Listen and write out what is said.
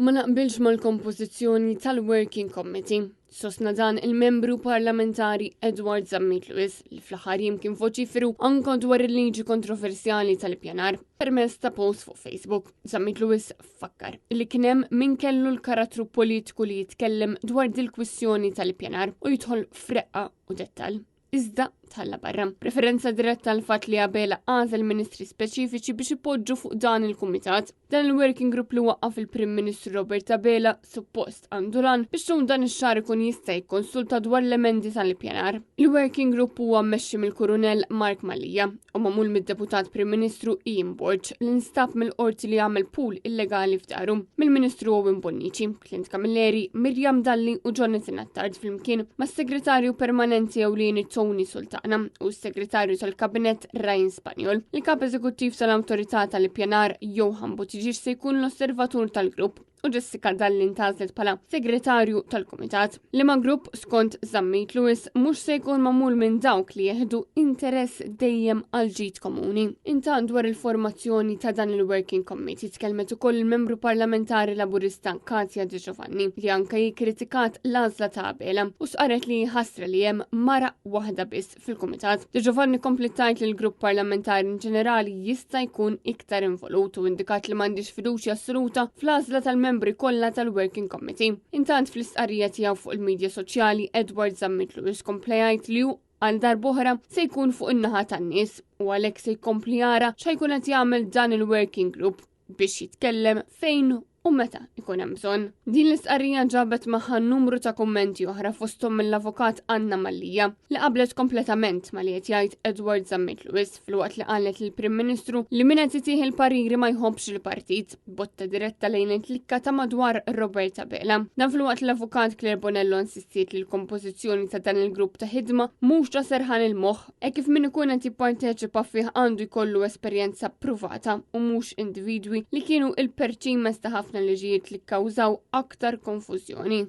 Ma naqbilx mal-kompożizzjoni tal-Working Committee, sostna dan il-membru parlamentari Edward Zammit Lewis li fl-aħħar jiem kien voċiferu anka dwar il-liġi kontroversjali tal-ippjanar permezz ta' post fuq Facebook. Zammit Lewis fakkar li kien hemm min kellu l-karattru politiku li jitkellem dwar dil-kwistjoni tal-ippjanar u jidħol f'reqqa u dettal iżda tħalla barra. Preferenza diretta għal fatt li Abela għażel ministri speċifiċi biex ipoġġu fuq dan il-kumitat. Dan il-working group li waqqaf il-Prim Ministru Robert Abela suppost għandu lan biex tum dan ix-xahar ikun jista' jikkonsulta dwar l-emendi tal-ippjanar. Il-working group huwa mmexxi mill-Kurunell Mark Mallia u magħmul mid-Deputat Prim Ministru Ian Borg li nstab mill-qorti li għamel pool illegali f'daru, mill-Ministru Owen Bonnici, Clint Camilleri, Miriam Dalli u Jonathan Attard flimkien mas-Segretarju Permanenti Ewlieni Tony Sultana u s-Segretarju tal-Kabinett Ryan Spanjol. Il-Kap Eżekuttiv tal-Awtorità tal-Ippjanar Johan Buttigieg se jkun l-osservatur tal-grupp u Jessica Dalli ntgħażlet bħala segretarju tal-kumitat. Liema grupp skont Zammit Lewis mhux se jkun magħmul minn dawk li jeħdu interess dejjem għal ġid komuni. Intant dwar il-formazzjoni ta' dan il-Working Committee tkellmet ukoll il-membru parlamentari Laburista Katja Di Giovanni li anke hi kritikat l-għażla ta' Abela u stqarret li ħasra li hemm mara waħda biss fil-kumitat. Di Giovanni kompliet tgħid li l-grupp parlamentari in ġenerali jista' jkun iktar involut u indikat li m'għandix fiduċja assoluta fl-għażla tal-membri kollha tal-Working Committee. Intant fl-istqarrija tiegħu fuq il-midja soċjali Edward Zammit Lewis kompla jgħid li hu għal darb'oħra se jkun fuq in-naħa tan-nies u għalhekk se jkompli jara x'ħajkun qed jagħmel dan il-working group biex jitkellem fejn u meta ikun hemm bżonn. Din l-istqarrija ġabet magħha numru ta' kummenti oħra fosthom mill-avukat Anna Mallia li qablet kompletament ma li qed jgħid Edward Zammit Lewis filwaqt li qalet lill-Prim Ministru li min qed itih il-pariri ma jħobbx il-partit, botta diretta lejn il-klikka ta' madwar Robert Abela. Dan filwaqt l-avukat Claire Bonello insistiet li l-kompożizzjoni ta' dan il-grupp ta' ħidma mhux ta' serħan il-moħħ Hekk kif min ikun qed jipparteċipa fih għandu jkollu esperjenza pruvata u mhux individwi li kienu il-perċimes ta' ħafna liġijiet li kkawżaw aktar konfużjoni.